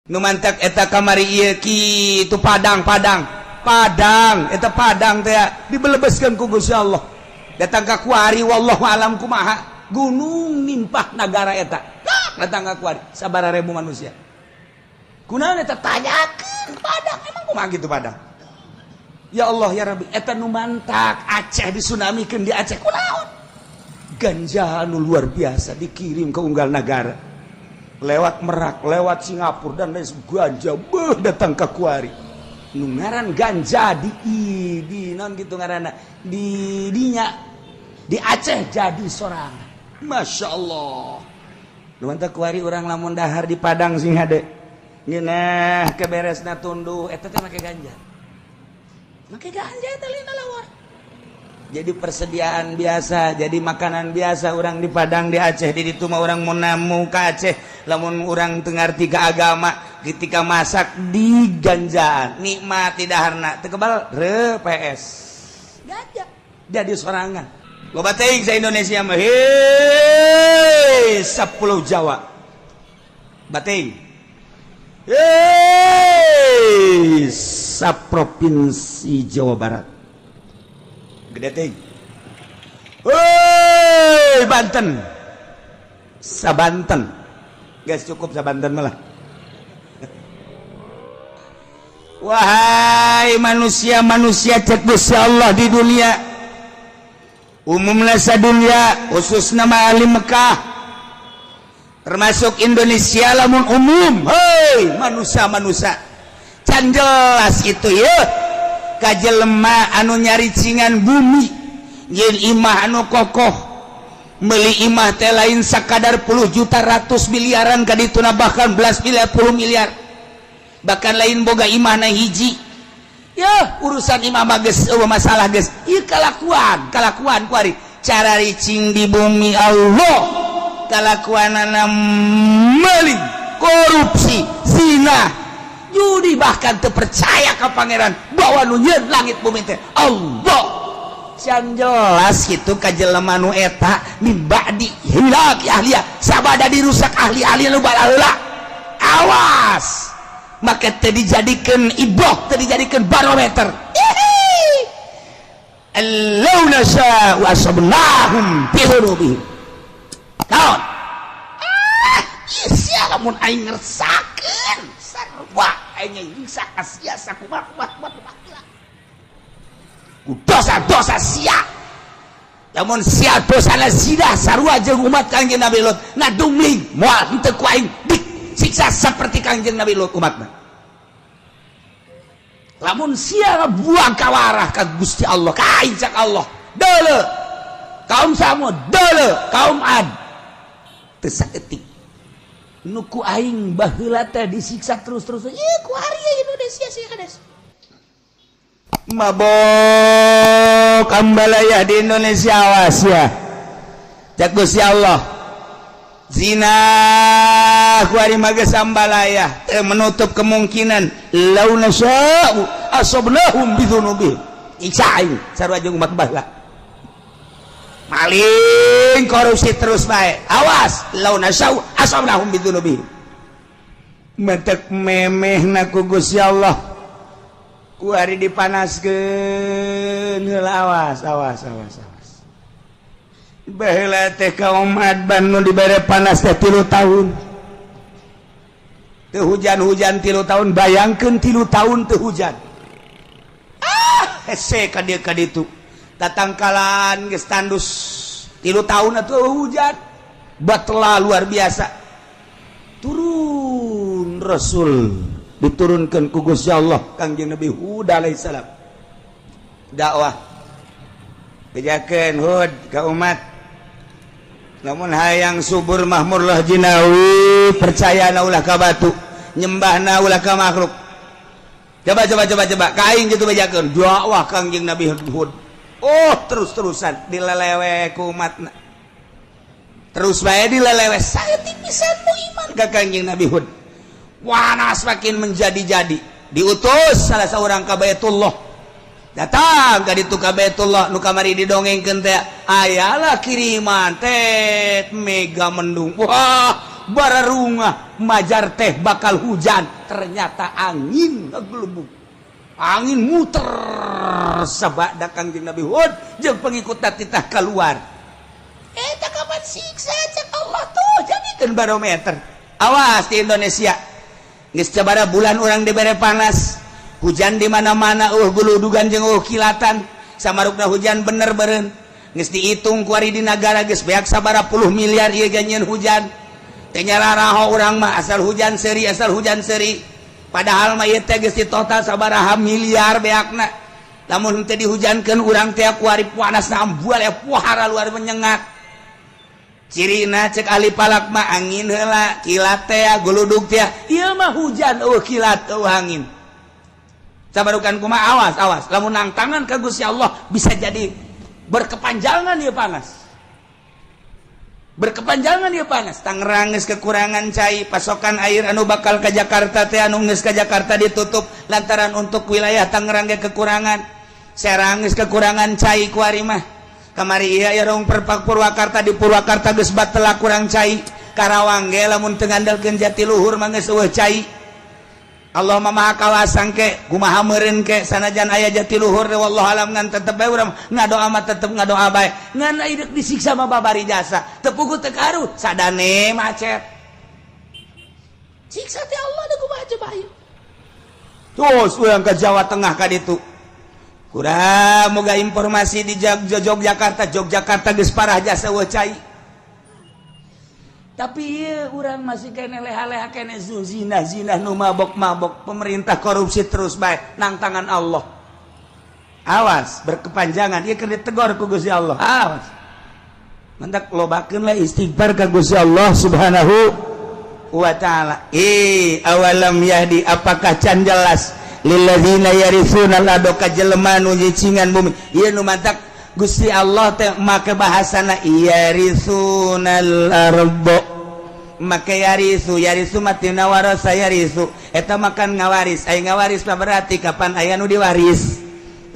Nu mantak eta kamari ieu kitu Padang, Padang, Padang, eta Padang teh dibelebeskeun ku Gusti Allah. Datang ka kuari, wallahu alam kumaha, gunung nimpah nagara eta. Datang ka kuari sabaraha ribu manusia. Kunaon eta, tanyakeun Padang, emang kumaha gitu Padang? Ya Allah ya Rabbi, eta nu mantak Aceh disunamikeun di Aceh kunaon? Ganja nu luar biasa dikirim ke unggal negara lewat Merak, lewat Singapura dan lain ganja beuh datang ke kuari. Nu ngaran ganja di non gitu ngaranna di dinya di Aceh jadi sorangan. Masya Allah. Nu mantak kuari urang lamun dahar di Padang sing hade. Ngeunah keberesna tunduh eta teh make ganja. Make ganja eta lina lawar. Jadi persediaan biasa, jadi makanan biasa orang di Padang, di Aceh. Di itu mah orang mau namu ke Aceh, lamun orang teu ngarti ke agama, ketika masak di ganjaan nikmat tidak harna teu kebal re PS ganja jadi sorangan. Loba teuing sa Indonesia mah, hei, 10 Jawa bating, hei, sa provinsi Jawa Barat gede teuing. Hei, Banten, sa Banten, guys, cukup sa Banten malah. Wahai manusia-manusia, cek Gusti Allah di dunia, umumnya sa dunia, khususnya ahli Mekah, termasuk Indonesia lamun umum. Hei manusia-manusia, can jelas itu ya kajelema anu nyaricingan bumi yen imah anu kokoh, beli imah teh lain sakadar puluh juta, ratus, miliaran kadituna, bahkan belas miliar, puluh miliar. Bahkan lain boga imah na hiji ya, urusan imah mah geus euweuh masalah geus. Ieu kalakuan kalakuan kuari cara ricing di bumi Allah, kalakuanana meling, korupsi, zina, judi, bahkan terpercaya ke Pangeran bahwa nu nyieun langit bumi teh Allah. Can jelas gitu ka jelema nu eta min ba'di hilak ahliya, sabada dirusak ahli-ahli nu balaheula. Awas, maka teu dijadikeun ibroh, teu dijadikeun barometer. Allau nasya wa asabnahum bi dzunubihim. Naon ah sia, lamun aing ngersakeun sarua aing nyiksa ka sia sakumaha kumaha kumaha ku dosa-dosa sia. Lamun sia dosana zina sarua jeung umat Kangjeng Nabi Lut, ngadumling, moal henteu ku aing disiksa seperti Kangjeng Nabi Lut umatna. Lamun sia buang kawarah ka Gusti Allah, ka aing, cak Allah, deuleu kaum Samud, deuleu kaum Ad, teu saeutik nu ku aing baheula teh disiksa terus-terus. Ieu ku ari Indonesia sih kades mabok ambalaya di Indonesia. Awas ya, cak Gusti Allah, zina ku ari mah geus ambalaya, teu menutup kemungkinan lau nasya'u asabnahum bidzunubihim, siksa aing sarua jeung umat baheula. Maling, korupsi terus bae, awas, lau nasya'u asabnahum bidzunubihim. Mentek memehna ku Gusti Allah ku hari dipanaskeun heula. Awas, awas, awas, awas. Baheula teh kaum Ad nu dibere panas teh 3 tahun teu hujan-hujan, 3 tahun. Bayangkeun 3 tahun teu hujan. Ah, hese ka dieu ka ditu, tatangkalan geus tandus, 3 tahun atuh hujan, batla luar biasa. Turun Rasul, diturunkan ku Gusti Allah, Kangjeng Nabi Hud alaihissalam dakwah, bejakeun Hud ka umat, lamun hayang subur mahmurlah jinawi, percaya na ulah ka batu, nyembahna ulah ka makhluk. Coba, coba, coba, coba ka aing gitu. Bejakeun dakwah Kangjeng Nabi Hud, oh, terus-terusan dilelewe ku umatna, terus bae dilelewe, saeutik pisan mu iman ka Kangjeng Nabi Hud. Panas makin menjadi-jadi, diutus salah seorang ka Baitullah. Datang ka ditu ka Baitullah nu kamari didongengkeun teh, ayalah kiriman teh mega mendung. Wah, Bararungah majar teh bakal hujan, ternyata angin ngagelebug, angin muter sabada Kangjeng Nabi Hud jeung pengikut titah keluar. Eta kapan siksa cek Allah tuh, jadikeun barometer. Awas di Indonesia, geus sabaraha bulan urang dibere panas, hujan di mana-mana, guludugan jeung kilatan. Samarukna hujan bener beren, geus dihitung kuari di nagara geus beak sabaraha puluh miliar ieu ganyeun hujan. Teh nyararaho urang mah, asal hujan seuri, asal hujan seuri. Padahal mah ieu teh geus di total sabaraha miliar beakna. Lamun teh dihujankeun urang teh kuari panas ambual ya, puhara luar menyengat. Cirina cek ahli falak mah angin heula, kilat teh, guludug teh. Ieu mah hujan euweuh kilat, euweuh angin. Sabarukan kumaha? Awas, awas lamun nangtangan ka Gusti Allah, bisa jadi berkepanjangan ya panas, berkepanjangan ya panas. Tangerang geus kekurangan cai, pasokan air anu bakal ke Jakarta teh, anu geus ke Jakarta ditutup lantaran untuk wilayah Tangerang ge kekurangan. Serang geus kekurangan cai kuari mah. Kamari ieu aya rong perpak Purwakarta, di Purwakarta geus batela kurang cai. Karawang ge lamun teu ngandalkeun Jatiluhur mah geus euweuh cai. Allah mah maha kawasang ke kumaha meureun ke, sanajan aya Jatiluhur, wallahu alam, ngan tetep bae urang ngadoa mah, tetep ngadoa bae. Ngan aya disiksa mah babari jasa teu puguh teu karuh, sadane macet, siksa teh Allah da kumaha coba ieu. Terus urang ke Jawa Tengah ka ditu, kurang moga informasi di Yogyakarta. Yogyakarta geus parah jasa euweuh cai, tapi ieu urang masih kene leha-leha kene, zina zina, nu mabok-mabok, pemerintah korupsi terus bae nang tangan Allah. Awas berkepanjangan ieu keur ditegor ku Gusti Allah. Awas, mantak lobakeun lah istighfar ka Gusti Allah Subhanahu wa Ta'ala. Eh, awalam yahdi, apakah can jelas, lilladzina yarithuna al ka jelema nu nyicingan bumi. Ieu nu mantak Gusti Allah teh make bahasana yarisunal ardo, make yarisu. Yarisu matina warasa yarisu, eta makan ngawaris. Aya ngawaris mah berarti kapan aya nu diwaris.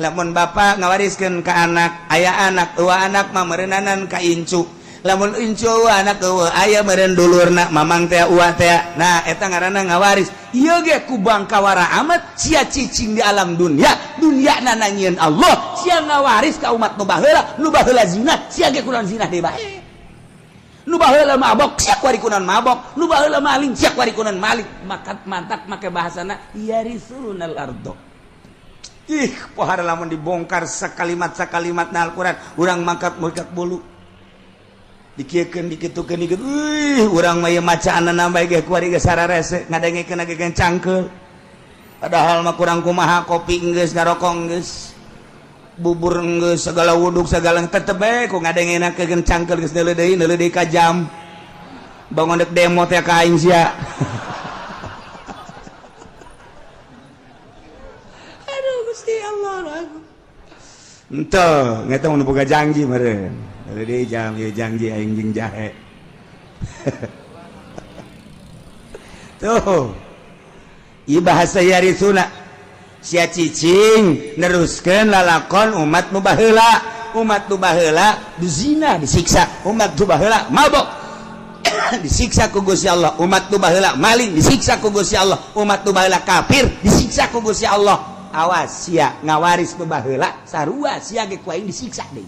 Lamun bapak ngawariskeun ka anak, aya anak, euweuh anak mah meureunnanan ka incu. Lamun incu euweuh anak, euweuh aya meureun dulurna, mamang teh, uwa teh. Nah, eta ngaranna ngawaris. Ieu ge ku bangkawara amat sia cicing di alam dunia, dunia nanyieun Allah, sia ngawaris ka umat nu baheula. Nu baheula zina, sia ge kunaon zina deui bae. Nu baheula mabok, sia kuari kunaon mabok. Nu baheula maling, sia kuari kunaon maling. Maka mantak make bahasana yarisunal ardo. Ih, pohara lamun dibongkar sakalimat sakalimat na Al-Qur'an, urang mangkat mangkat bulu, dikiekeun, dikitukeun, dikitukeun. Wih, urang mah ieu macaanna bae ge kuari ge sararese, ngadengekeun ge cangkeul. Padahal mah kurang kumaha, kopi geus, ngarokok geus, bubur geus, segala wuduk segala, tetep bae ku ngadengenakeun cangkeul. Geus neuleuh deui, neuleuh deui ka jam, bangun dek demo teh ka aing sia. Aduh Gusti Allah, ente ngeta mun boga janji meureun. Jadi jam ieu janji aing jeung jahe. Tuh. Ieu bahasa yarisuna. Sia cicing neruskeun lalakon umat nu baheula. Umat nu baheula zina disiksa, umat nu baheula mabok disiksa ku Gusti Allah, umat nu baheula maling disiksa ku Gusti Allah, umat nu baheula kafir disiksa ku Gusti Allah. Awas sia ngawaris nu baheula, sarua sia ge ku aing disiksa deui.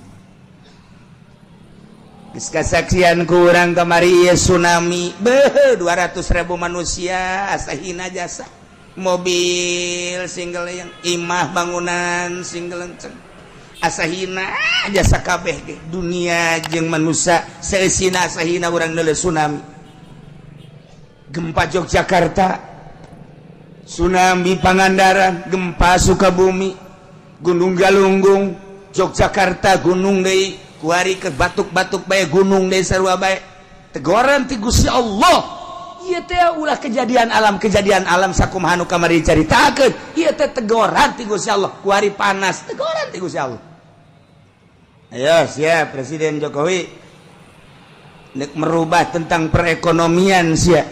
Geus kasaksian ku urang kamari ieu tsunami, beuh, 200.000 manusia asa hina jasa, mobil single yang imah bangunan single lenceng asa hina jasa kabeh ge. Dunia jeung manusia seusina asa hina urang neuleuh tsunami, gempa Yogyakarta, tsunami Pangandaran, gempa Sukabumi, Gunung Galunggung, Yogyakarta gunung deui kuari ke batuk-batuk bae, gunung deui, sarua bae tegoran ti Gusti Allah. Ieu teh ulah kejadian alam, kejadian alam sakumaha nu kamari dicaritakeun, ieu teh tegoran ti Gusti Allah. Kuari panas, tegoran ti Gusti Allah. Ayo siap Presiden Jokowi nek merubah tentang perekonomian, sia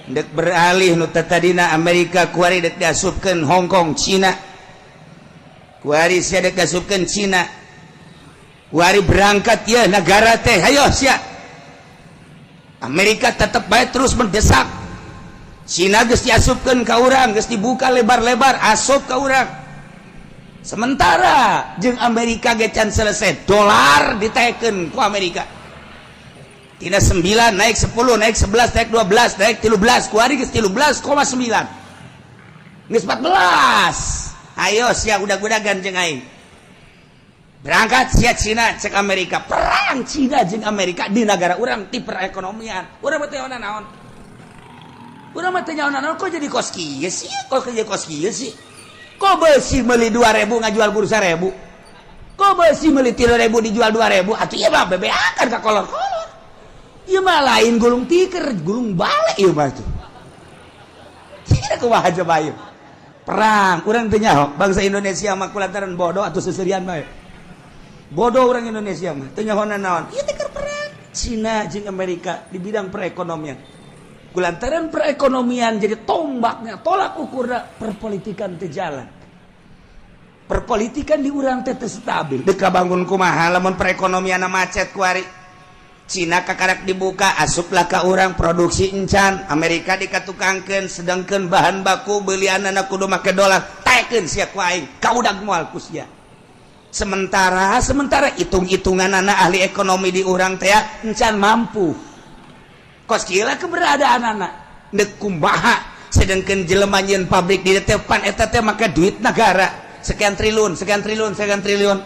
dek beralih nu tadina Amerika, kuari dek diasupkeun Hong Kong, Cina. Kuari sia dek diasupkeun Cina. Kuari berangkat ya negara teh, ayo sia. Amerika tetap baik terus mendesak. Cina geus diasupkeun ka urang, geus dibuka lebar-lebar asup ka urang. Sementara jeung Amerika ge can selesai, dolar ditaekkeun ku Amerika. Tina 9 naik 10, naik 11, naik 12, naik 13, kuari geus 13,9, geus 14. Ayo sia udag-udagan jeung aing, berangkat sia Cina. Cek Amerika, perang Cina jeung Amerika di negara urang ti perekonomian. Urang mah teu naon, urang mah teu naon. Kok jadi kos kieu sih? Kok jadi kos kieu sih? Kok besi meuli 2000 ngajual kudu 1000? Kok besi meuli 3000 dijual 2000? Atuh ieu mah bebeakan ka kolor-kolor. Ieu mah lain gulung tikar, gulung balik ieu mah tuh. Tidak, kumaha coba ieu perang? Urang teu nyaho bangsa Indonesia mah kulantaran bodoh atau seserian bae. Bodoh orang Indonesia mah, teu nyaho naon. Ieu teh perang Cina jeung Amerika di bidang perekonomian. Kulantaran perekonomian jadi tombaknya, tolak ukurna, perpolitikan teu jalan. Perpolitikan di urang teh teu stabil. Dek bangun kumaha lamun perekonomian macet kuari? Cina kakarak dibuka, asuplah ka urang, produksi encan. Amerika dikatukangkeun, sedangkan bahan baku belianana kudu make dolar. Taekeun sia ku aing, kaudag moal ku sia. Sementara sementara hitung-hitungan anak ahli ekonomi di urang teh encan mampu. Kos kieu keberadaan anak dek kumaha, sedangkan jelema nyieun pabrik di depan eta teh make duit negara sekian triliun, sekian triliun, sekian triliun.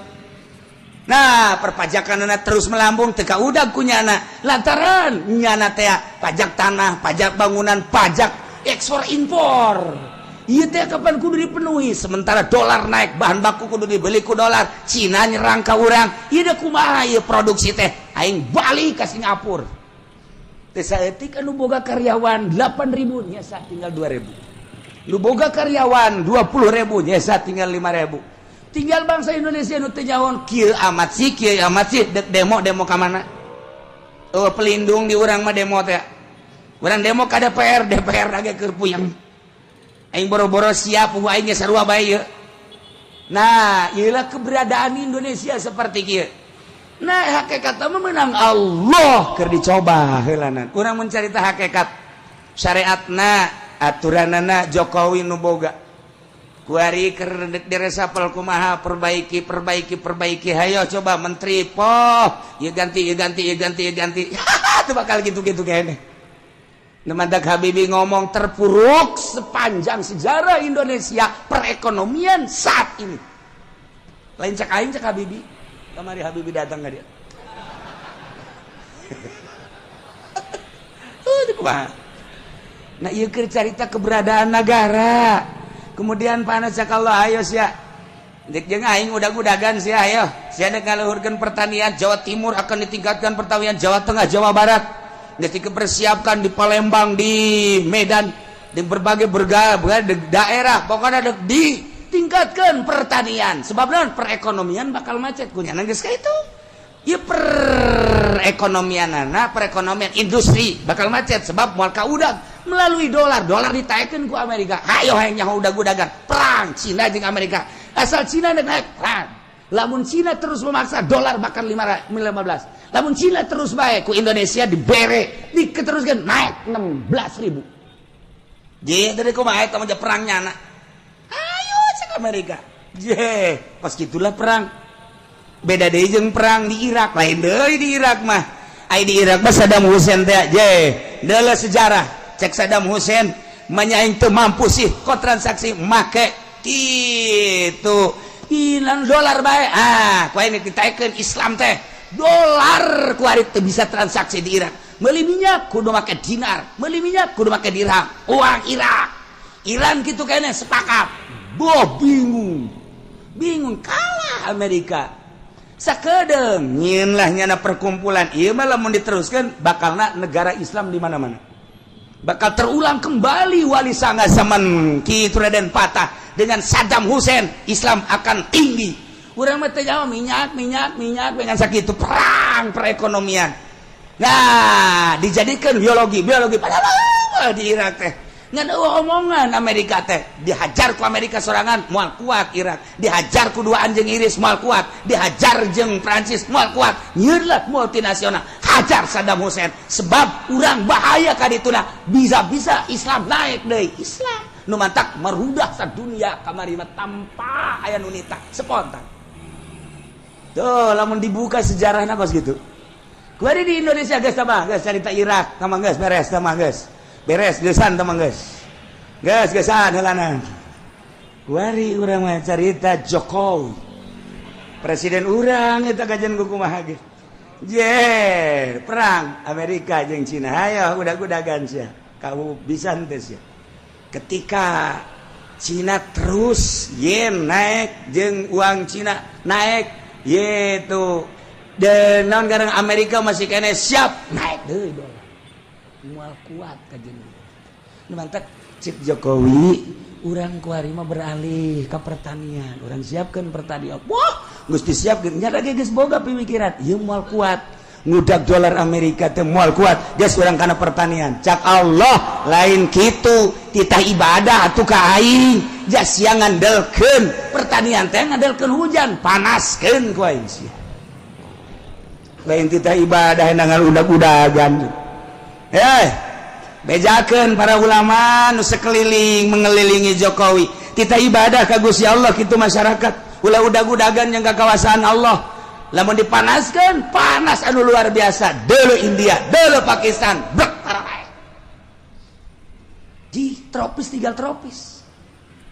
Nah, perpajakan anak terus melambung, teka udah kunyana lantaran nyana teh pajak tanah, pajak bangunan, pajak ekspor impor. Iya teh kapan kudu dipenuhi? Sementara dolar naik, bahan baku kudu dibeli ku dolar. Cina nyerang ka urang. Ieu kumaha ieu produksi teh? Aing balik ke Singapura. Teh saeutik anu boga karyawan 8000 nyesa tinggal 2000. Nu boga karyawan 20.000 nyesa tinggal 5000. Tinggal bangsa Indonesia nu teu nyaho, kieu amat sih, kieu amat sih. Dek demo, demo ka mana? Oh, pelindung di urang mah demo teh. Urang demo ka DPR, DPR lagi keur puyeng. Aing boro-boro siap, aing sarua bae ieu. Nah, ieulah keberadaan Indonesia seperti kieu. Nah, hakikat mah menang Allah keur dicoba heulana. Kurang mencarita hakikat syariatna, aturanana. Jokowi nu boga kuari keur diresapel kumaha? Perbaiki, perbaiki, perbaiki. Hayo coba menteri poh ieu ganti, ieu ganti, ieu ganti, ieu ganti. Itu bakal gitu-gitu kayaknya. Mantak Habibie ngomong terpuruk sepanjang sejarah Indonesia perekonomian saat ini. Lain cek aing, cek Habibie. Kamari Habibie datang nggak dia? Nah, ieu keur carita keberadaan negara. Kemudian panas cek Allah, ayo sia. Dek jeung aing udag-udagan sia, ayo. Sia dek ngaluhurkeun pertanian Jawa Timur, akan ditingkatkan pertanian Jawa Tengah, Jawa Barat. Ketika persiapkan di Palembang, di Medan, di berbagai berbagai daerah, pokoknya ada ditingkatkan pertanian. Sebab naon? Perekonomian bakal macet. Kunya geus ka itu. Ya, perekonomian anak, perekonomian industri bakal macet sebab moal kaudag melalui dolar. Dolar ditaekkeun ku Amerika. Hayo hayang nyaho udag-udagan. Perang Cina jeung Amerika. Asal Cina naik, perang. Lamun Cina terus memaksa, dolar bakal 15. Lamun Cina terus baik, ku Indonesia dibere, diketeruskan naik 16 ribu. Je, dari kumaha eta mah perang nyana. Ayo cek Amerika. Je, pas gitulah perang. Beda deui jeung perang di Irak, lain deui di Irak mah. Ai di Irak mah Saddam Hussein teh, je, deuleu sejarah. Cek Saddam Hussein, manya aing teu mampu sih kok transaksi make kitu. Hilang dolar bae. Ah, ku aing ditaekeun Islam teh. Dolar ku ari teu bisa transaksi di Irak. Meuli minyak kudu make dinar, meuli minyak kudu make dirham, uang Irak. Iran gitu kayaknya sepakat. Boh, bingung. Bingung, kalah Amerika. Sakedeung nyieun lah nyana perkumpulan. Ieu mah lamun diteruskan bakalna negara Islam di mana-mana. Bakal terulang kembali Wali Sanga zaman Ki Raden Patah dengan Saddam Hussein. Islam akan tinggi. Urang mah teu jauh, minyak, minyak, minyak dengan sakitu perang perekonomian. Nah, dijadikan biologi, biologi, padahal di Irak teh ngan eueuh omongan Amerika teh. Dihajar ku Amerika sorangan moal kuat Irak, dihajar ku dua anjing Inggris moal kuat, dihajar jeung Prancis moal kuat. Nyieun lah multinasional. Hajar Saddam Hussein, sebab urang bahaya ka dituna, bisa-bisa Islam naik deui. Islam nu mantak merudah sadunia kamari mah tanpa aya nu nita, spontan tuh. Lamun dibuka sejarahna kos gitu. Kuari di Indonesia geus tambah, geus carita Irak tambah, geus beres tambah, geus beres geusan tambah, geus geus geusan heulana. Kuari urang mah carita Jokowi, presiden urang eta kajian kumaha ge. Je, perang Amerika jeung Cina, hayo udag-udagan sia. Kamu bisa henteu sia? Ketika Cina terus yen naik jeung uang Cina naik yaitu dan naon garang Amerika masih kene siap naik deui dolar, moal kuat kajian. Nu mantak cik Jokowi, urang kuari mah beralih ke pertanian, urang siapkan pertanian. Wah, geus disiapkeun nya lagi, geus boga pemikiran ieu moal kuat ngudag dolar Amerika teh, moal kuat, geus urang kana pertanian. Cak Allah, lain kitu, titah ibadah atuh ka aing, jas sia ngandelkeun pertanian teh ngandelkeun hujan, panaskeun ku aing sia. Lain titah ibadah dengan udag-udagan. Eh, bejakeun para ulama nu sekeliling mengelilingi Jokowi, titah ibadah ka Gusti Allah kitu. Masyarakat ulah udag-udagan yang kawasan Allah. Lamun dipanaskan, panas anu luar biasa. Dulu India, dulu Pakistan, brek tarabae. Di tropis, tinggal tropis.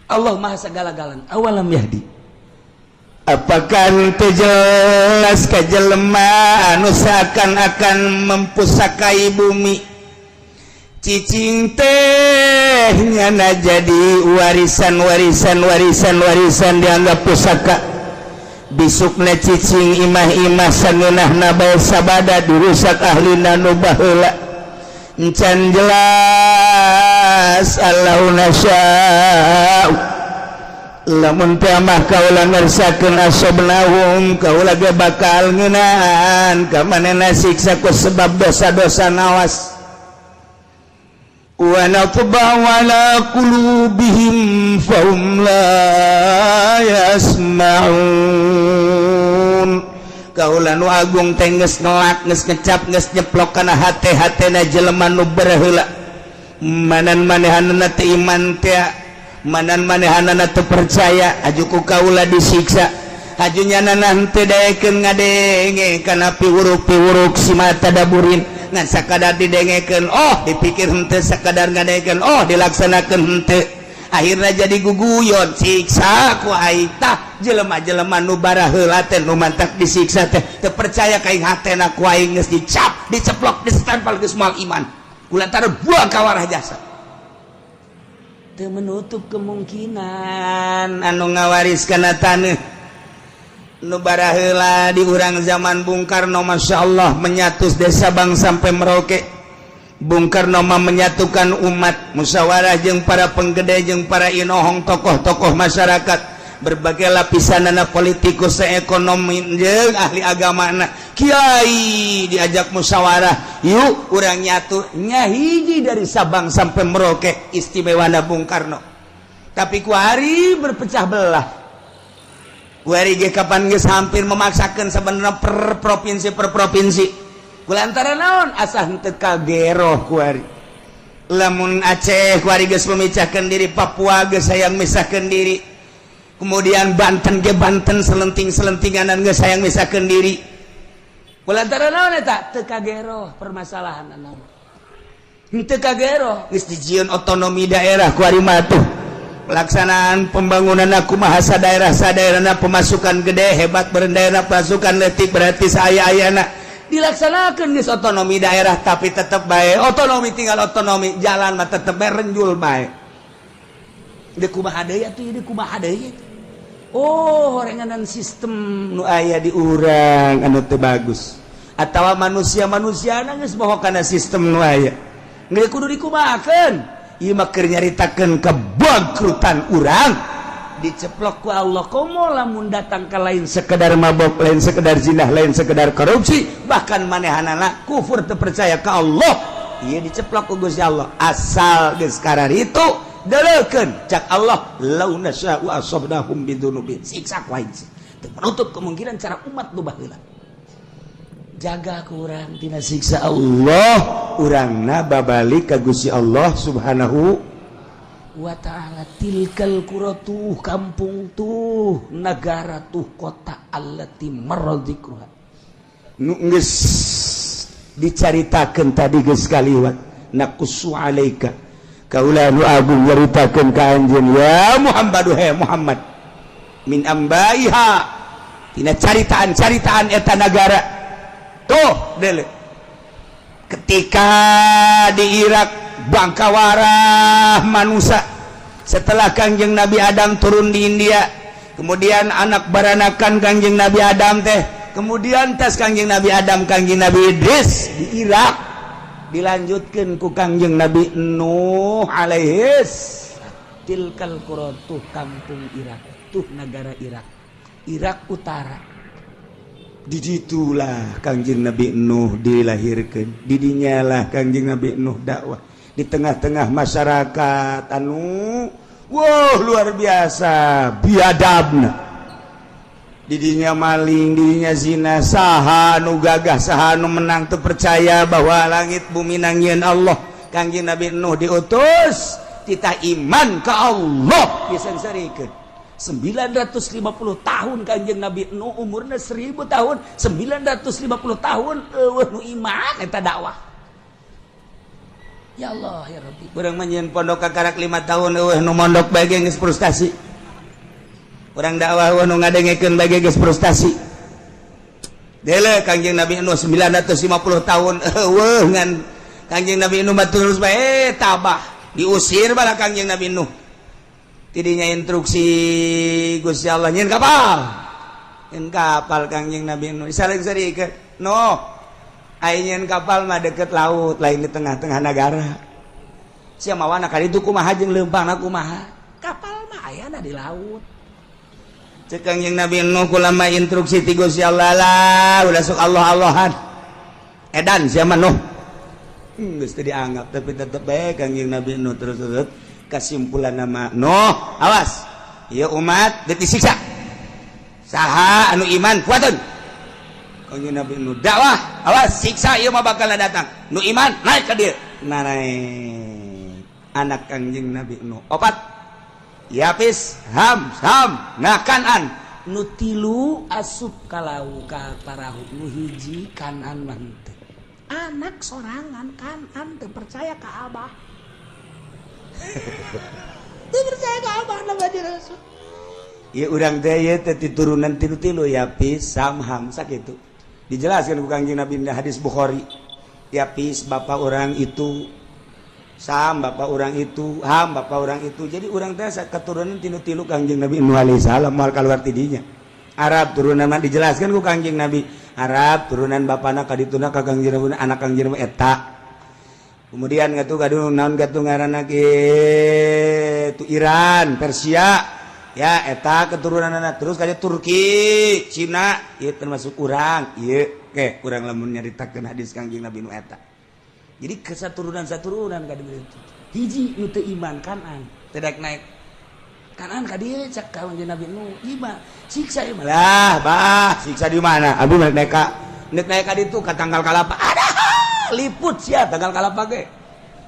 Allah Maha segala-galana. Awalam yahdi, apakah teu jelas ka jelema anu seakan-akan mempusakai bumi? Cicing teh nyana jadi warisan, warisan, warisan, warisan, dianggap pusaka. Bisukna cicing imah-imah sangeunahna bae sabada dirusak ahlina nu baheula. Encan jelas? Allahu nasya'u, lamun teh mah kaula ngersakeun, asobnahum, kaula ge bakal ngeunaan ka manehna siksa ku sebab dosa-dosa. Nawas, wa natba'u ala qulubihim fahum la yasma'un. Kaula nu agung teh geus ngelak, geus ngecap, geus nyeplok kana hate-hatena jelema nu baheula. Manan manehanana teh iman teh, manan manehanana teu percaya, aju ku kaula disiksa. Aju nyanana henteu daekeun ngadenge kana piwuruk-piwuruk si tadaburin, ngan sakadar didengekeun oh dipikir henteu, sakadar ngadengekeun oh dilaksanakeun henteu, akhirnya jadi guguyon, siksa ku aing. Tah, jelema-jelema nu baraheula teh nu mantak disiksa teh teu percaya ka aing, hatena ku aing geus dicap, diceplok, disestempel geus moal iman, kulantaran buang kawarah jasa. Teu menutup kemungkinan anu ngawaris kana taneuh nu baraheula di urang zaman Bung Karno, Masya Allah, menyatu desa Sabang sampai Merauke. Bung Karno mah menyatukan umat, musyawarah jeung para penggede, jeung para inohong, tokoh-tokoh masyarakat berbagai lapisan, anak politikus, ekonomi, jeung ahli agama, anak kiai diajak musyawarah, yuk urang nyatu nyahiji dari Sabang sampai Merauke. Istimewa Bung Karno, tapi kuari berpecah belah. Kuari ge kapan geus hampir memaksakan sebenarnya per provinsi, per provinsi, kulantaran naon? Asa henteu kageroh kuari. Lamun Aceh kuari geus memecahkan diri, Papua geus hayang misahkan diri, kemudian Banten ge Banten selenting-selentinganan geus hayang misahkan diri. Kulantaran naon eta? Teu kageroh permasalahan naon, henteu kageroh. Geus dijieun otonomi daerah kuari mah tuh, pelaksanaan pembangunan aku bahasa daerah sadaerahna, pemasukan gede hebat daerah, pasukan letik berarti saya ayana dilaksanakan. Geus otonomi daerah, tapi tetap baik otonomi tinggal otonomi, jalan mah tetep bae renjul bae. Deui kumaha deui atuh? Deui kumaha deui? Oh, horenganan sistem nu aya di urang anu teu bagus atawa manusia-manusia geus bohong kana sistem nu aya. Geus kudu dikumahakeun? Ieu mah keur nyaritakeun kebangkrutan urang, diceplok ku Allah. Komo lamun datang ke lain sekedar mabok, lain sekedar zina, lain sekedar korupsi, bahkan manehanana kufur, teu percaya ka Allah, ieu diceplok ku Gusti Allah. Asal geus itu deleukeun, cak Allah, lau nasya'u asabnahum bidzunubihim, siksa ku aing. Teu menutup kemungkinan cara umat nu baheula. Jaga ku urang tina siksa Allah, urangna babalik ka Gusti Allah Subhanahu wa ta'ala. Tilkal qura, tuh kampung, tuh negara, tuh kota, allati marra dzikruha, nu geus dicaritakeun tadi, geus kaliwat. Naqussu alaika, kaula nu agung nyaritakeun ka anjeun ya Muhammad, he Muhammad, min ambaiha, tina caritaan-caritaan eta nagara. Tuh dele, ketika di Irak bangkawarah manusia setelah Kangjeng Nabi Adam turun di India, kemudian anak baranakan Kangjeng Nabi Adam teh, kemudian tas Kangjeng Nabi Adam, Kangjeng Nabi Idris di Irak, dilanjutkan ku Kangjeng Nabi Nuh alaihis. Tilkal qura, tuh kampung Irak, tuh negara Irak, Irak Utara. Diditulah Kangjeng Nabi Nuh dilahirkan, didinyalah Kangjeng Nabi Nuh dakwah di tengah-tengah masyarakat anu wow, luar biasa biadabna. Didinya maling, didinya zina. Saha nu gagah, saha nu menang, tuh percaya bahwa langit bumi nangieun Allah. Kangjeng Nabi Nuh diutus, titah iman ke Allah, disengsarikeun 950 tahun. Kanjeng Nabi Nuh umurnya 1000 tahun, 950 tahun euweuh nu iman eta dakwah. Ya Allah ya Rabbi, urang mah pondok kakarak 5 tahun, euweuh nu mondok bae geus frustasi. Urang dakwah, euweuh nu ngadengekeun bae geus frustasi. Dele Kangjeng Nabi Nuh 950 tahun euweuh, ngan Kangjeng Nabi Nuh mah terus bae tabah. Diusir bala Kangjeng Nabi Nuh. Tidinya instruksi Gusti Allah, nyieun kapal, nyieun kapal. Kangjeng Nabi Nuh saling sarikeun, "Nuh, aing kapal mah deket laut, lain di tengah-tengah negara. Sia mawana ka ditu kumaha jeung leumpangna kumaha? Kapal mah ayana di laut." Cek Kangjeng Nabi Nuh, "Kulama instruksi ti Gusti Allah lah, udah sok Allah Allahan, edan sia mah, Nuh." Geus teu dianggap, tapi tetep bae Kangjeng Nabi Nuh terus terus. Kesimpulan nama, "Nuh, awas ieu umat deuk disiksa. Saha anu iman, kuatun." Kangjeng Nabi Nuh dakwah, "Awas, siksa ieu mah bakal datang. Nu iman naik ka dieu." Nah, naik anak Kangjeng Nabi Nuh opat, Yapis, Ham, Sam, nah Kanan. Nu tilu asup kalau ka parahu, nu hiji Kanan mah henteu. Anak sorangan Kanan teu percaya ka Abah, teu percaya ka Abah nama di Rasul. Ya, urang teh ieu teh turunan tilu-tilu, Yapis, Sam, Ham, sakitu. Dijelaskan ku Kangjeng Nabi di hadis Bukhari. Yapis bapak orang itu, Sam bapak orang itu, Ham bapak orang itu. Jadi urang teh keturunan tilu-tilu Kangjeng Nabi Nuh alaihi salam, moal keluar tidinya. Arab turunan mah dijelaskan ku Kangjeng Nabi. Arab turunan bapana kadituna ka Kangjeng Nabi, anak Kangjeng Nabi eta. Kemudian ngatu kadu naon gatu ngaranna kitu, Iran, Persia ya, eta keturunan anak. Terus kayak Turki, Cina, ieu termasuk urang ieu. Ke urang lamun nyaritakeun hadis Kangjeng Nabi nu eta. Jadi kesaturunan saturunan ka dieu hiji nu teu iman, Kanan, tidak naik. Kanan ka dieu. Cek Kangjeng Nabi nu iman, "Siksa ieu mah lah, Bah. Siksa di mana? Abi mah naik ka, nek naik ka ditu ka tangkal kalapa, ada liput sia tangkal kalapa ge."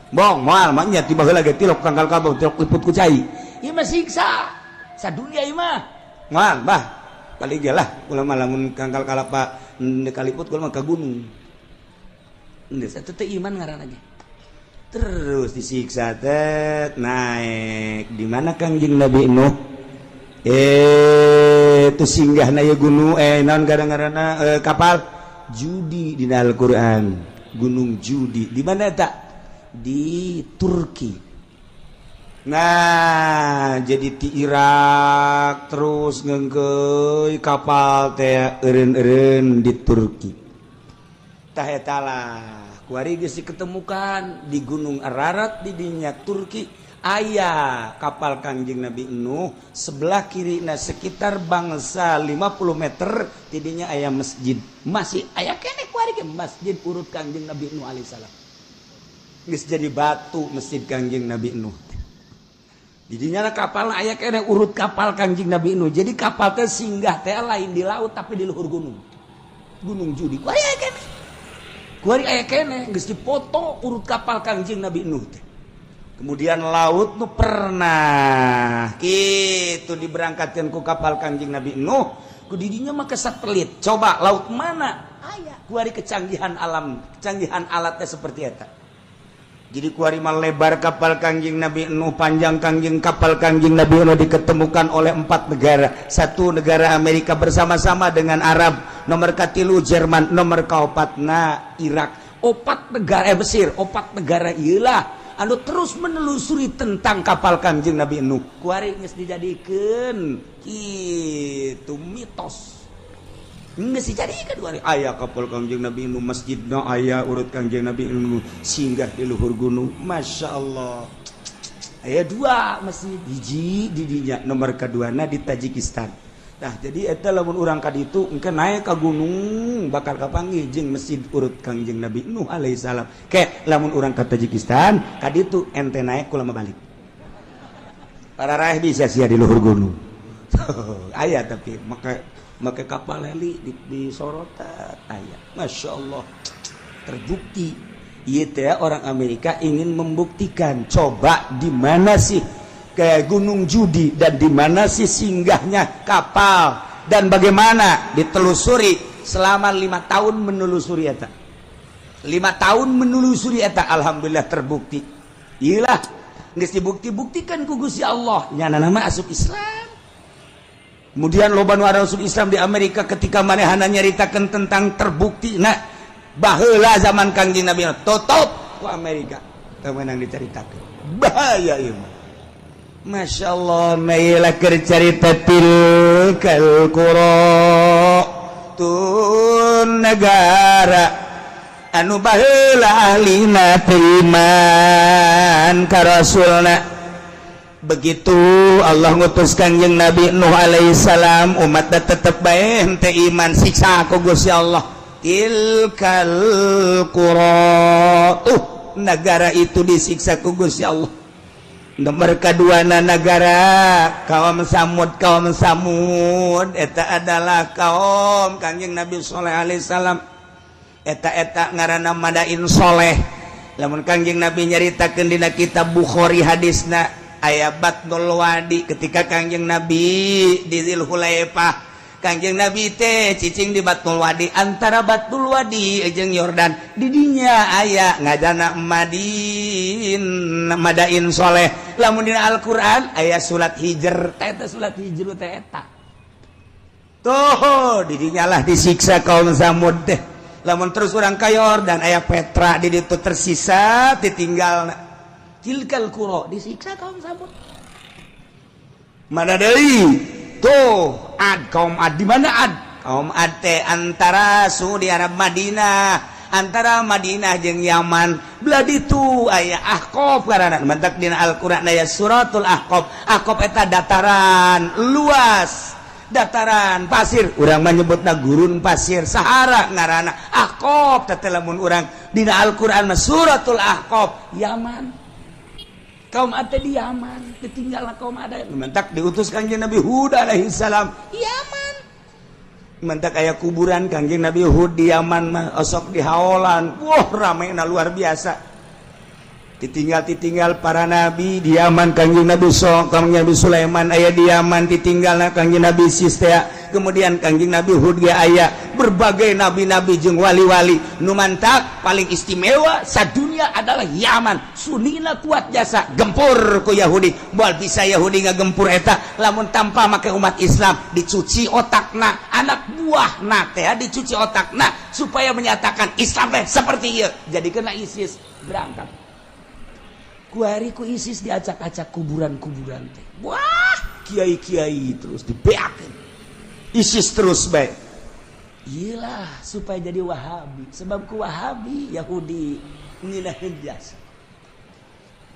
Bong moal mah nya, tiba heula ge tilok tangkal kalapa, tilok liput ku cai. "Ieu mah siksa sadunia ieu mah. Moal, Bah, kali ge lah kula mah. Lamun tangkal kalapa kaliput, kula mah ka gunung." Geus eta teh iman ngaranna ge. Terus disiksa teh naik di mana Kangjeng Nabi Nuh itu singgah na gunung, naon gara-garana, kapal Judi di Al-Qur'an, Gunung Judi. Di mana tak? Di Turki. Nah, jadi di Irak terus ngengkeuy kapal teh eureun-eureun di Turki. Tah, eta lah kuari geus diketemukan di Gunung Ararat di dinya Turki aya kapal Kangjeng Nabi Nuh. Sebelah kiri, nah, sekitar bangsa 50 meter tidinya aya masjid, masih aya keneh kuari ge masjid urut Kangjeng Nabi Nuh alaihissalam. Geus jadi batu masjid Kangjeng Nabi Nuh. Didinya kapal aya keneh urut kapal Kangjeng Nabi Nuh. Jadi kapal teh singgah teh lain di laut, tapi di luhur gunung. Gunung Judi kuari aya keneh, kuari aya keneh, geus dipoto urut kapal Kangjeng Nabi Nuh teh. Kemudian laut nu pernah kitu diberangkatkan ku kapal Kangjeng Nabi Nuh, ku didinya mah satelit. Coba laut mana aya kuari kecanggihan alam, kecanggihan alatnya seperti eta. Jadi kuari mah lebar kapal Kangjeng Nabi Nuh, panjang Kangjeng kapal Kangjeng Nabi Nuh diketemukan oleh empat negara. Satu negara Amerika bersama-sama dengan Arab, nomor katilu Jerman, nomor kaopatna Irak. Opat negara, eh, Mesir, opat negara iyalah anu terus menelusuri tentang kapal Kangjeng Nabi Nuh. Kuari geus dijadikeun kitu mitos. Geus dijadikeun kuari aya kapal Kangjeng Nabi Nuh, masjidna aya urut Kangjeng Nabi Nuh singgah di luhur gunung. Masya Allah. Aya dua masjid, hiji di dinya, nomor keduana di Tajikistan. Nah, jadi eta lamun urang ka ditu engke naik ka gunung bakal kapanggih jeung masjid urut Kangjeng Nabi Nuh alaihissalam. Ke lamun urang ka Tajikistan ka ditu ente naik kula balik. Para raih bisa sia di luhur gunung. Aya, tapi maka make kapal heli di sorotan aya. Masya Allah, terbukti. Iya teh orang Amerika ingin membuktikan, coba di mana sih kayak Gunung Judi dan di mana sih singgahnya kapal dan bagaimana ditelusuri selama 5 tahun menelusuri eta, 5 tahun menelusuri eta. Alhamdulillah terbukti. Iyalah, geus dibukti-buktikan ku Gusti Allah, nyana nama asup Islam. Kemudian loba nu asup Islam di Amerika ketika manehana nyaritakeun tentang terbukti. Nah, baheula zaman Kangjeng Nabi tutup ku Amerika, teu meunang dicaritakeun, bahaya ieu mah. Masya Allah, mailah cerita tilkal qura, tun negara anu baheula ahlina teu iman ka rasulna. Begitu Allah ngutus Kangjeng Nabi Nuh alaihissalam, umat tetep bae henteu iman, siksa ku Gusti Allah. Tilkal qura, tuh negara itu disiksa ku Gusti Allah. Nomor kedua negara kaum Samud. Kaum Samud eta adalah kaum Kangjeng Nabi Soleh alaihissalam. Eta eta ngaranna Madain Soleh. Lamun Kangjeng Nabi nyaritakeun dina kitab Bukhari, hadisna aya Batnul Wadi. Ketika Kangjeng Nabi di Dzulhulaifah, Kangjeng Nabi teh cicing di Batnul Wadi, antara Batnul Wadi jeung Yordan. Didinya aya ngajana Madin, Madain Soleh. Lamun dina Al-Qur'an aya surat Hijr teh, eta surat Hijr teh eta tuh. Didinya lah disiksa kaum Samud teh. Lamun terus urang ka Yordan aya Petra, di ditu tersisa ditinggal. Tilkal qura, disiksa kaum Samud. Mana deui tuh? Ad, kaum Ad. Di mana Ad? Kaum Ad teh antara Saudi Arab, Madinah, antara Madinah jeung Yaman belah ditu aya Ahqaf karana. Mantak dina Al-Qur'an aya suratul Ahqaf. Ahqaf eta dataran luas, dataran pasir, urang menyebutna gurun pasir, Sahara ngaranna. Ahqaf teh lamun urang dina Al-Qur'an mah suratul Ahqaf, Yaman. Kaum Ad di Yaman ditinggal. Kaum Ad mentak diutus Kangjeng Nabi Hud alaihi salam Yaman. Mentak aya kuburan Kangjeng Nabi Hud di Yaman mah osok di haolan. Wah, rame na luar biasa. Ditinggal ditinggal para nabi di Yaman. Kangjeng Nabi so Kangjeng Nabi Sulaiman aya di Yaman, ditinggal Kangjeng Nabi Sistea. Kemudian Kangjeng Nabi Hud ge aya, berbagai nabi-nabi jeung wali-wali. Nu mantak paling istimewa sadunia adalah Yaman. Sunina kuat jasa gempur ku Yahudi. Moal bisa Yahudi ngagempur eta lamun tanpa make umat Islam. Dicuci otakna, anak buahna teh dicuci otakna supaya menyatakan Islam teh seperti ieu, jadi kena ISIS berangkat. Kuari ku ISIS diacak-acak kuburan-kuburan teh. Wah, kiai-kiai terus dibeakeun ISIS terus baik. Iyalah, supaya jadi Wahabi. Sebab ku Wahabi Yahudi ngeunaheun jasa.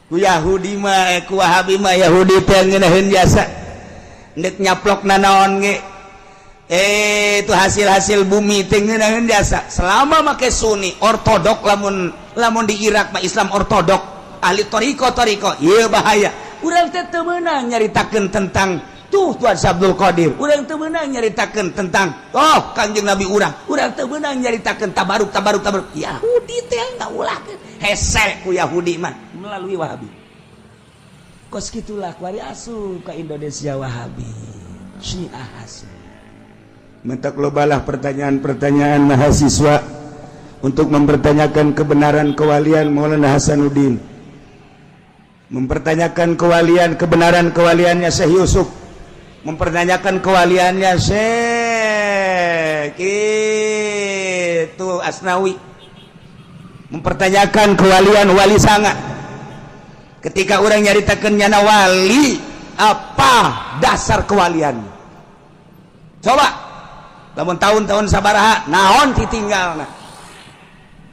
Ku Yahudi mah, eh, ku Wahabi mah Yahudi teh ngeunaheun jasa. Ndek nyaplok nanaon ge, eh, itu hasil-hasil bumi teh ngeunaheun jasa. Selama make Sunni ortodok, lamun lamun di Irak mah Islam ortodok, ahli toriko toriko, ieu bahaya. Urang teh teu meunang nyaritakeun tentang Tuh Tuan Abdul Qadir, urang teu meunang nyaritakeun tentang oh Kangjeng Nabi urang. Urang teu meunang nyaritakeun tabaruk tabaruk tabaruk. Yahudi teh ngaulahkeun. Hese ku Yahudi mah melalui Wahabi. Kos kitulah kuari asup ka Indonesia Wahabi. Syiah asup. Mentak lobalah pertanyaan-pertanyaan mahasiswa untuk mempertanyakan kebenaran kewalian Maulana Hasanuddin, mempertanyakan kewalian kebenaran kewaliannya Syekh Yusuf, mempertanyakan kewaliannya Syekh itu Asnawi, mempertanyakan kewalian Wali Sanga. Ketika orang nyaritakeun nyana wali, apa dasar kewalian? Coba lamun tahun-tahun sabaraha naon ditinggal.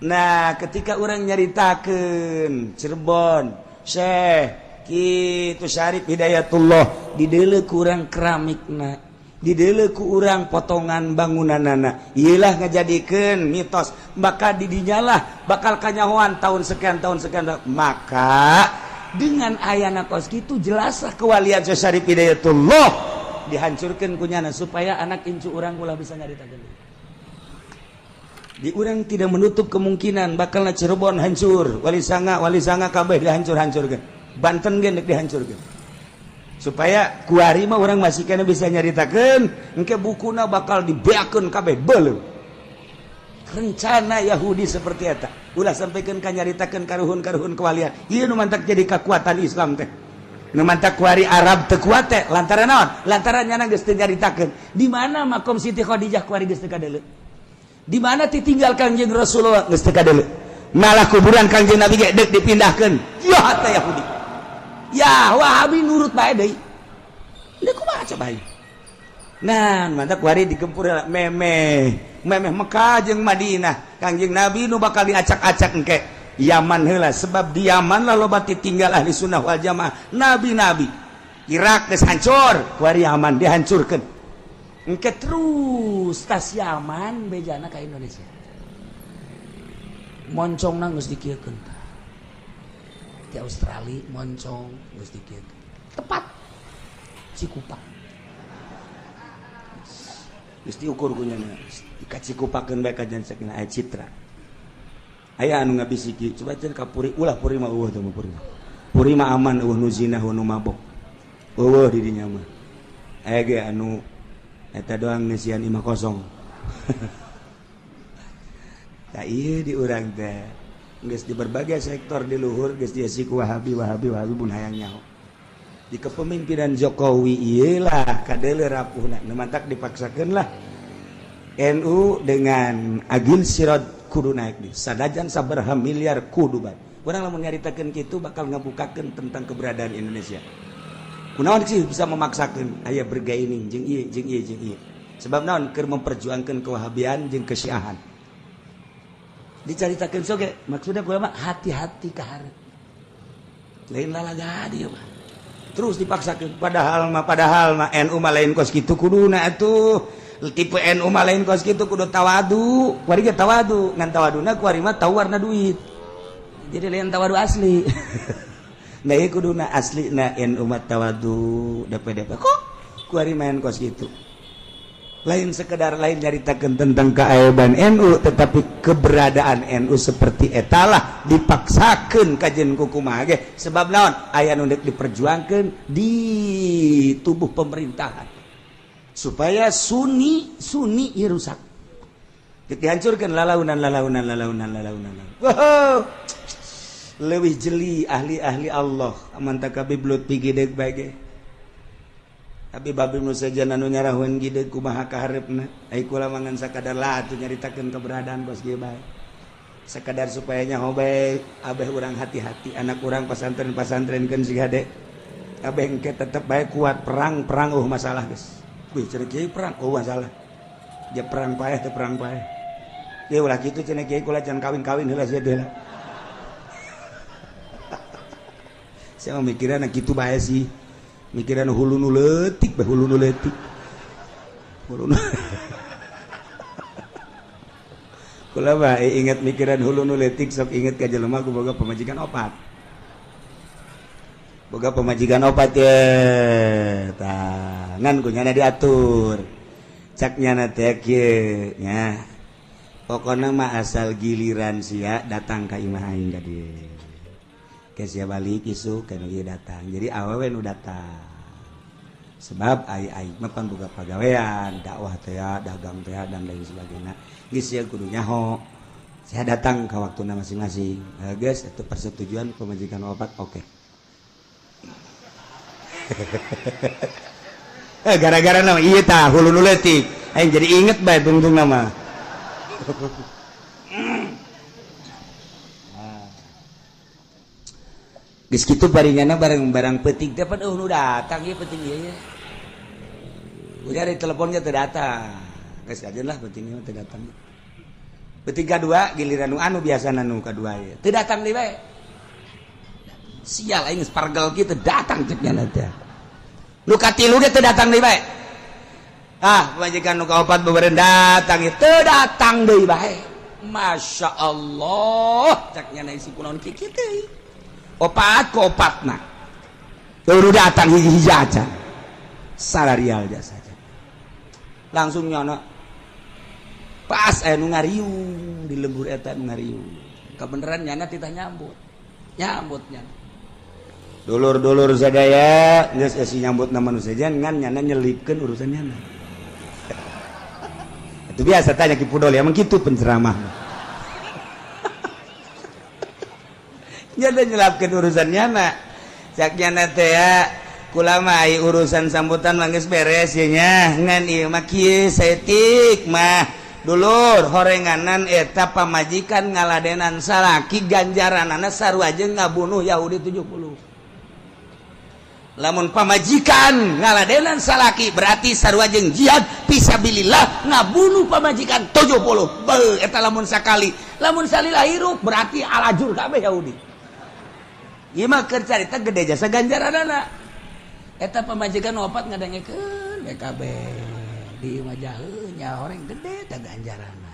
Nah, ketika orang nyaritakeun Cirebon Syekh kitu Syarif Hidayatullah, dideuleu ku urang keramikna, dideuleu ku urang potongan bangunanana, iyalah ngajadikeun mitos. Maka didinyalah bakal kanyahoan tahun sekian tahun sekian. Maka dengan ayana kos kitu jelaslah kewalian Syekh Syarif Hidayatullah dihancurkan kunyana supaya anak incu urang ulah bisa nyaritakeun. Di urang tidak menutup kemungkinan bakal Cirebon hancur, Wali Sanga, Wali Sanga kabeh dihancur-hancurkan, Banten ge deuk dihancurkan, supaya kuari mah urang masih kena bisa nyaritakeun. Engke bukuna bakal dibeakeun kabeh, beuleum rencana Yahudi seperti eta. Ulah sampaikan ka nyaritakeun karuhun-karuhun kewalian. Ieu nu mantak jadi kekuatan Islam teh, nu mantak kuari Arab teu kuat teh lantaran naon? Lantaran nyana geus teu nyaritakeun di mana makom Siti Khadijah, kuari geus teu kadeuleu. Di mana ditinggal Kangjeng Rasulullah geus teu kadeuleu. Malah kuburan Kangjeng Nabi ge deuk dipindahkeun. Ya teh Yahudi, ya Wahabi nurut bae deui. Deuk kumaha coba ieu? Nah, mantap kuari digempur memeh memeh Mekah jeung Madinah. Kangjeng Nabi nu bakal diacak-acak engke Yaman heula, sebab di Yaman lah loba tinggal ahli sunnah wal jamaah, nabi-nabi. Irak geus hancur, kuari Yaman dihancurkeun. Engke terus tas Yaman bejana ka Indonesia, moncongna geus dikieukeun di Australia, moncong geus dikieukeun tepat Cikupa. Geus diukur ku nyana dikacikupakeun bae kajian sakinah aya citra. Aya anu ngabisiki, coba cenah ka Puri, ulah Puri mah eueuh teh mah. Puri Puri mah aman, eueuh nu zina, eueuh nu mabok, eueuh di dinya mah. Aya ge anu eta doang ngeusian imah kosong. Tah ieu di urang teh geus di berbagai sektor di luhur geus diisi ku Wahabi, Wahabi, Wahabi. Mun hayang nyaho di kepemimpinan Jokowi iyalah kadeuleu rapuhna. Nu mantak dipaksakeun lah NU dengan Agil Siraj kudu naik di sanajan sabaraha miliar kudu bae. Urang lamun nyaritakeun kitu bakal ngabukakeun tentang keberadaan Indonesia. Kunaon sih bisa memaksakeun aya bergaining jeung ieu jeung ieu jeung ieu? Sebab naon? Keur memperjuangkan kewahabian jeung kesyiahan dicaritakeun soge. Maksudnya kula mah hati-hati ka hareup, lain lalaga dieu mah terus dipaksakan. Padahal mah NU mah lain kos kitu kuduna atuh. Tipe NU mah lain kos kitu, kudu tawadu. Kuari ge tawadu, ngan tawaduna kuari mah tahu warna duit, jadi lain tawadu asli. Nah, ieu kuduna asli na NU mah tawadu DPDP. Kok kuari main kos kitu? Lain sekedar lain nyaritakeun tentang keaiban NU, tetapi keberadaan NU seperti etalah dipaksakeun kajen kukumaha ge. Sebab naon? Aya nu deuk diperjuangkeun di tubuh pemerintahan supaya Sunni Sunni ieu rusak, dihancurkan lalaunan lalaunan lalaunan lalaunan. Wow, leuwih jeli ahli-ahli Allah aman tak Habib Lutfi gideg bae ge. Tapi babi nu sejen anu nyarahun gideg kumaha kahareupna. Ai kula mah ngan sakadar lah atuh nyaritakeun keberadaan bos kieu bae, sekadar supaya nyaho bae. Abeh urang hati-hati, anak urang pasantren pasantrenkeun si hade abeh. Engke tetep bae kuat perang perang, oh masalah geus. Wih, cenah kiai perang, oh masalah dia perang paeh teh perang paeh. Ya ulah kitu cenah kiai, kula jangan kawin-kawin heula sia teh. Saya mah mikiran kitu bae sih, mikiran hulu nu leutik bae, hulu nu leutik, hulu nu. Kula mah inget mikiran hulu nu leutik, sok inget ka jelema ku boga pamajikan opat. Boga pamajikan opat ye. Tah, ngan ku nyana diatur. Cak nyana teh kieu nya. Pokona mah asal giliran sia datang ka imah aing ka dieu. Ke sia balik isuk kana ieu datang. Jadi awewe nu datang. Sebab ai aing mah pan boga pagawean, dakwah teh, dagang teh dan lain sebagainya. Geus sia kudu nyaho. Saya datang ke waktuna masing-masing. Geus itu persetujuan pemajikan opat oke. Okay. Gara-gara nama iya tah hulu nu leutik aing jadi inget bae tungtung nama. Geus kitu baringana barang-barang peuting teh pan nu datang ieu peuting ieu. Udah di teleponnya teu datang. Geus aja lah peuting ieu teu datang. Peuting kadua giliran nu anu biasana nu kadua ieu. Teu datang deui bae. Sial aing geus pargel kitu datang cek nya teh. Nu katilu ge teu datang deui bae. Ah, pamajikan nu kaopat beureun datang ieu teu datang deui bae. Masya Allah, cek nya si kunaon kieu teh. Opat ku opatna. Teu datang hiji-hiji acan. Salarial jasa saja. Langsung nyono. Pas aya nu ngariung di lembur eta nu ngariung. Kabeneran nyana titah nyambut. Nyambut nyana. Dulur-dulur sadaya geus esi nyambut nama nu sejen ngan nyana nyelipkeun urusan nyana. Itu biasa tanya Ki Pudol ya, emang kitu penceramah. Nyana nyelapkeun urusan nyana. Cak nyana teh ya, kula mah ai urusan sambutan mah geus beres ye nya, ngan ieu mah kieu saeutik mah. Dulur horenganan eta pamajikan ngaladenan salaki ganjaranana sarua jeung ngabunuh Yahudi 70. Lamun pamajikan ngaladenan salaki berarti sarua jeung jihad fisabilillah ngabunuh pamajikan 70. Beuh eta lamun sakali, lamun salila hirup berarti alajur kabeh Yahudi. Ieu mah keur carita gede jasa ganjaranana. Eta pamajikan opat ngadengekeun we kabeh. Di imah jaheu nya horeng gede teh ganjaranna.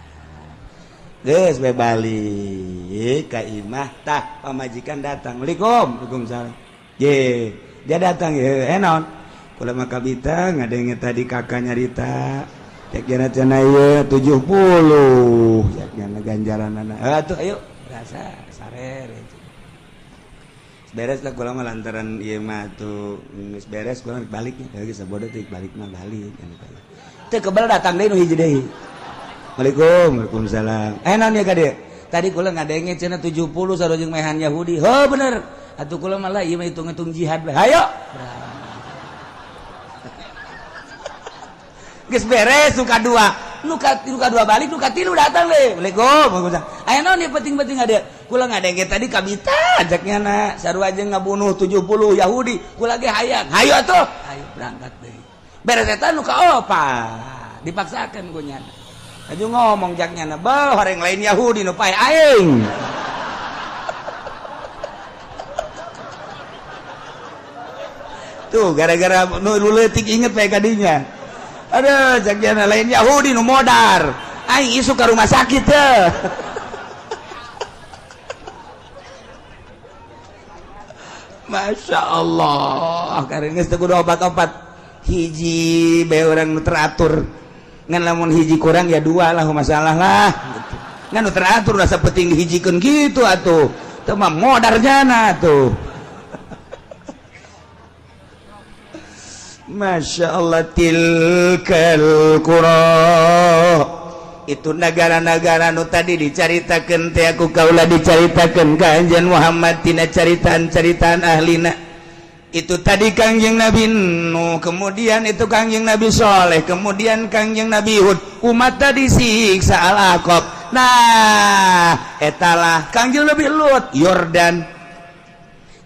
Geus we balik ka imah tah pamajikan datang. Waalaikum, waalaikumsalam. Ye, dia datang ya, naon? Kula mah kabita ngadenge tadi kakak nyarita. Cek jana cenah ieu 70. Cek jana ganjaranana. Atuh ayo rasa sarere. Beres lah kula mah lantaran ieu mah atuh geus beres kula balik nya. Geus sabodo teh balik mah balik. Teu kebel datang deui nu hiji deui. Waalaikum, waalaikumsalam. Naon ya ka dieu? Tadi kula ngadenge cenah 70 sarua jeung mehan Yahudi. Heuh bener. Atuh kula malah ieu mah hitung-hitung jihad bae. Hayo. Geus beres nu kadua. Nu kadua balik, nu katilu datang deui. Waalaikum, waalaikumsalam. Aya naon ieu penting-penting ada? Kula ngadenge tadi kabita ajaknya na sarua jeung ngabunuh 70 Yahudi. Kula ge hayang. Hayo atuh. Hayo berangkat deui. Beres eta nu kaopat. Dipaksakeun ku nyana. Aju ngomong jaknya na, "Beuh, horeng lain Yahudi nu pae aing." Tuh gara-gara nu leutik inget bae kadinya. Aduh, jaknya lain Yahudi nu modar. Aing isuk ka rumah sakit teh. Masya Allah, karena geus teu kudu obat-obat. Hiji bae urang nu teratur. Ngan lamun hiji kurang ya dua lah masalah lah gitu. Ngan nu teratur rasa penting dihijikeun gitu atuh. Teu mah modar jana atuh. Masya Allah, tilkal qura. Itu negara-negara nu tadi dicaritakeun teh aku kaula dicaritakeun ka Anjeun Muhammad tina caritaan-caritaan ahlina. Itu tadi Kangjeng Nabi Nuh, kemudian itu Kangjeng Nabi Soleh, kemudian Kangjeng Nabi Hud. Umat tadi siksa Al-Aqab. Nah, etalah Kangjeng Nabi Lut, Yordan.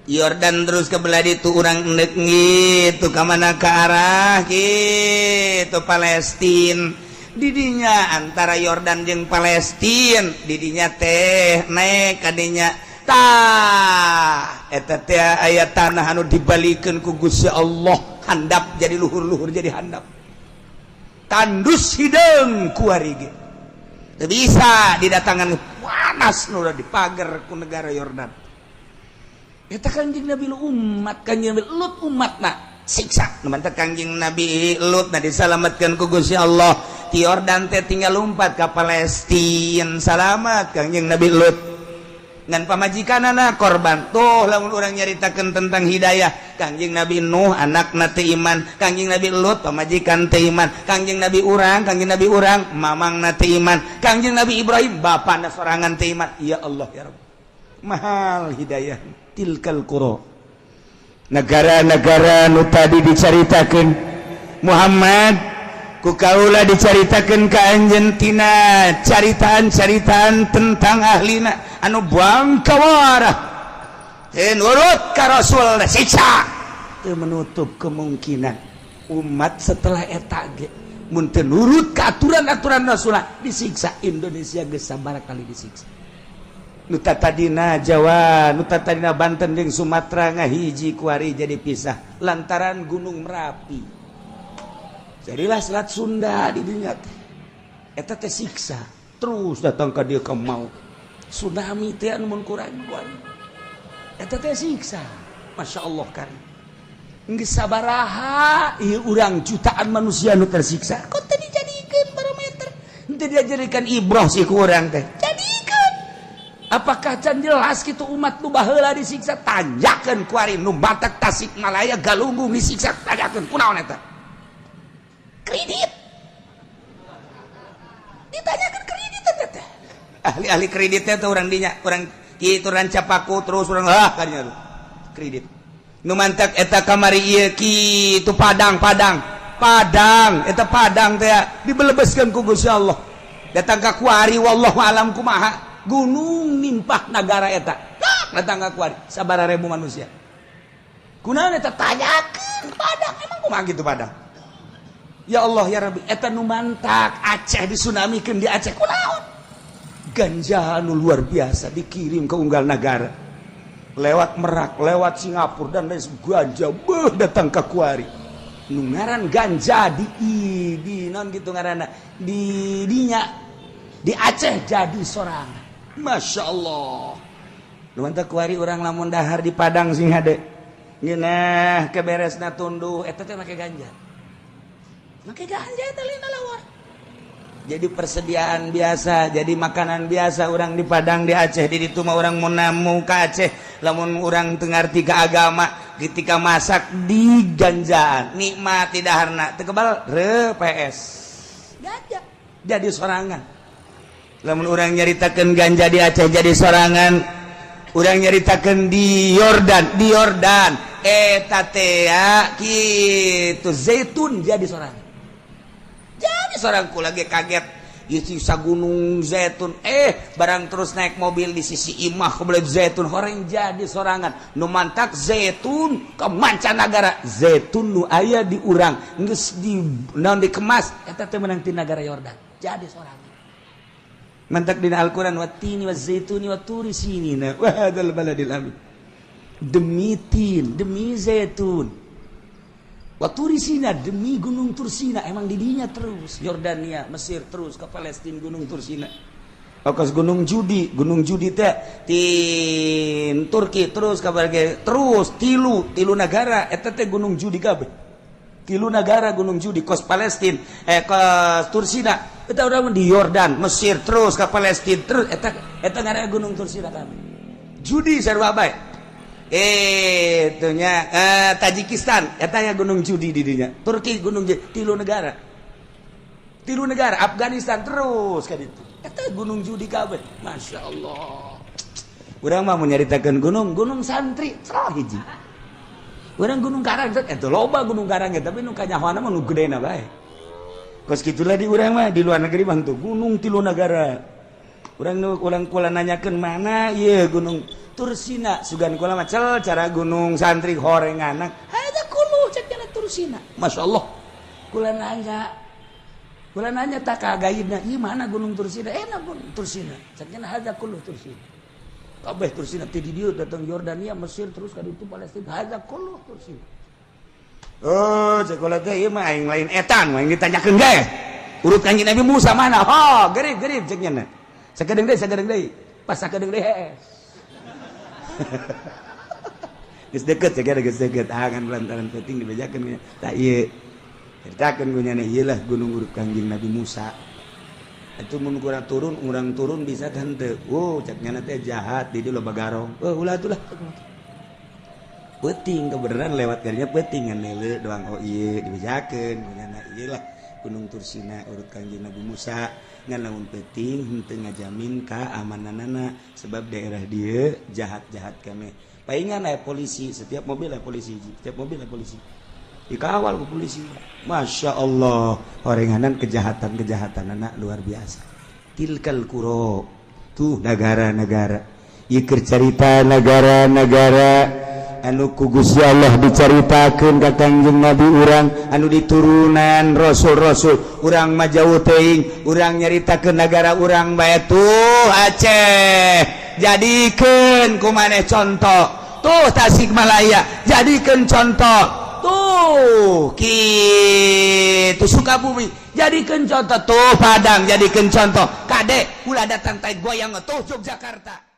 Yordan terus ke belah ditu urang endek gitu ka mana ke arah gitu Palestin. Didinya antara Yordan jeung Palestin, didinya teh naik kadinya. Tah eta teh aya tanah anu dibalikeun ku Gusti Allah, handap jadi luhur-luhur jadi handap. Tandus hideung kuari ge. Teu bisa didatangan panas nu dipager ku negara Yordan. Eta Kanjeng Nabi Lut, umat Kanjeng Nabi Lut, umatna siksa. Nu mantak Kanjeng Nabi Lut na disalamatkan ku Gusti Allah ti Yordan teh, tinggal lompat ka Palestina, salamat Kanjeng Nabi Lut ngan pamajikanana korban. Tuh, lamun urang nyaritakeun tentang hidayah, Kangjeng Nabi Nuh anakna teu iman, Kangjeng Nabi Lut pamajikan teu iman, Kangjeng Nabi urang, Kangjeng Nabi urang mamangna teu iman, Kangjeng Nabi Ibrahim bapana sorangan teu iman. Ya Allah, ya Rabb, mahal hidayah. Tilkal qura, negara-negara nu tadi dicaritakeun Muhammad ku kaula, dicaritakeun ka anjeun tina caritaan-caritaan tentang ahlina anu bangkawarah, teu nurut ka Rasul, siksa. Teu menutup kemungkinan umat setelah eta ge mun teu nurut ka aturan-aturan Rasul disiksa. Indonesia geus sabaraha kali disiksa. Nu tadina Jawa, nu tadina Banten jeung Sumatera ngahiji, kuari jadi pisah lantaran Gunung Merapi, jadilah Selat Sunda di dinya teh. Eta teh siksa terus datang ka dieu, ka mau tsunami teh anu mun kurang kuari eta teh siksa. Masya Allah kan geus sabaraha ieu urang jutaan manusia nu tersiksa, kok teu dijadikeun barometer, teu dijadikan ibroh sih ku urang teh? Jadikeun. Apakah can jelas gitu umat nu baheula disiksa? Tanyakeun kuari nu batak Tasikmalaya, Galunggung disiksa, tanyakeun kunaon eta kredit. Ditanyakan kredit eta teh, ahli-ahli kreditnya tuh orang dinya, orang kitu, Rancapaku terus orang ah kadinya tuh kredit. Nu mantak eta kamari ieu kitu Padang, Padang, Padang, eta Padang teh dibelebeskeun ku Gusti Allah, datang ka kuari, wallahu alam kumaha, gunung nimpah negara eta, datang ka kuari sabaraha ribu manusia. Kunaon eta? Tanyakeun Padang, emang kumaha gitu Padang? Ya Allah, ya Rabbi. Eta nu mantak Aceh disunamikeun di Aceh kunaon? Ganja nu luar biasa dikirim ke unggal negara lewat Merak, lewat Singapura dan lain. Ganja beuh datang ke kuari. Nu ngaran ganja di non gitu ngaranna di dinya di Aceh jadi sorangan. Masya Allah. Nu mantak kuari urang lamun dahar di Padang sing hade ngeunah keberesna tunduh eta teh make ganja, make ganja eta lina lawar. Jadi persediaan biasa, jadi makanan biasa orang di Padang, di Aceh. Di ditu mah orang mau namu ke Aceh, lamun orang teu ngarti ke agama, ketika masak di ganjaan nikmat tidak harna teu kebal re PS ganja jadi sorangan. Lamun orang nyaritakeun ganja di Aceh jadi sorangan, urang nyaritakeun di Yordan, di Yordan eta teh kitu zaitun jadi sorangan, jadi seorang. Kula lagi kaget sisa gunung zaitun, barang terus naik mobil di sisi imah kebelet zaitun horeng jadi sorangan. Nu mantak zaitun ke mancanagara, zaitun nu aya di urang geus di naon dikemas eta teh menang ti negara Yordan jadi sorangan. Mantak dina Al-Qur'an, wattini wazaituni watturi sinina wa hadzal baladil amin, demi tin, demi zaitun, Waturisina, demi gunung Tursina. Emang didinya terus Yordania, Mesir, terus ke Palestina, gunung Tursina. Okas Gunung Judi, Gunung Judi teh tin Turki terus kabar terus tilu tilu negara eta teh Gunung Judi kabeh, tilu negara Gunung Judi, kos Palestina, ke Tursina eta urang di Yordan, Mesir, terus ke Palestina terus eta eta ngaranna Gunung Tursina kabeh. Judi sarua bae itunya, Tajikistan eta ya Gunung Judi di dinya, Turki Gunung Judi, tilu negara, tilu negara, Afghanistan terus kan itu eta Gunung Judi kabeh. Masya Allah. Urang mah mau nyaritakeun gunung, Gunung Santri salah hiji. Urang Gunung Karang eta loba Gunung Karang, tapi nu kanyahoana mah nu gedena bae. Kos kitulah di urang mah. Di luar negeri mah tuh gunung tilu negara. Urang nu urang kula nanyakeun mana ieu Gunung Tursina, sugan kula mah cel cara Gunung Santri horenganak ada kulu cek jalan Tursina. Masya Allah. Kula nanya, kula nanya tak kagaidna, ieu mana Gunung Tursina? Enak Gunung Tursina cek nya ada kulu Tursina kabeh. Tursina ti di dieu datang Yordania, Mesir, terus ka ditu Palestina, ada kulu Tursina. Oh, cek kula teh ieu mah aing lain etan aing ditanyakeun ge. Urut Kanjeng Nabi Musa mana? Oh, gerib gerib cek nya. Sakedeung deui, sakedeung deui, pas sakedeung deui hees. Geus deket ya, geus deket. Ah, kan lantaran penting dibejakeun tak ieu. Ceritakeun ku nyana, ieu lah gunung urut Kangjeng Nabi Musa. Itu mun kurang turun, urang turun bisa kan teu? Oh, cak nyana teh jahat di dieu loba garong. Oh, ulah atuh lah. Peuting kebenaran lewat karinya peuting, ngan lele doang. Oh, ieu dibejakeun ku nyana, ieu lah Gunung Tursina urut Kangjeng Nabi Musa. Ngan lamun peuting henteu ngajamin keamananana, sebab daerah dia jahat-jahat. Kami palingan aya polisi, setiap mobil aya polisi, setiap mobil aya polisi, dikawal ku polisi. Masya Allah, orenganan kejahatan-kejahatan anak luar biasa. Tilkal qura, tuh negara-negara. Ieu cerita negara-negara anu ku Gusti Allah dicaritakeun ka Kangjeng Nabi urang, anu diturunan rasul-rasul. Urang mah jauh teuing, urang nyaritakeun negara urang bae. Tuh Aceh, jadikeun ku maneh contoh. Tuh Tasikmalaya, jadikeun contoh. Tuh kitu Sukabumi, jadikeun contoh. Tuh Padang, jadikeun contoh. Kade ulah datang tai goyang. Tuh Yogyakarta.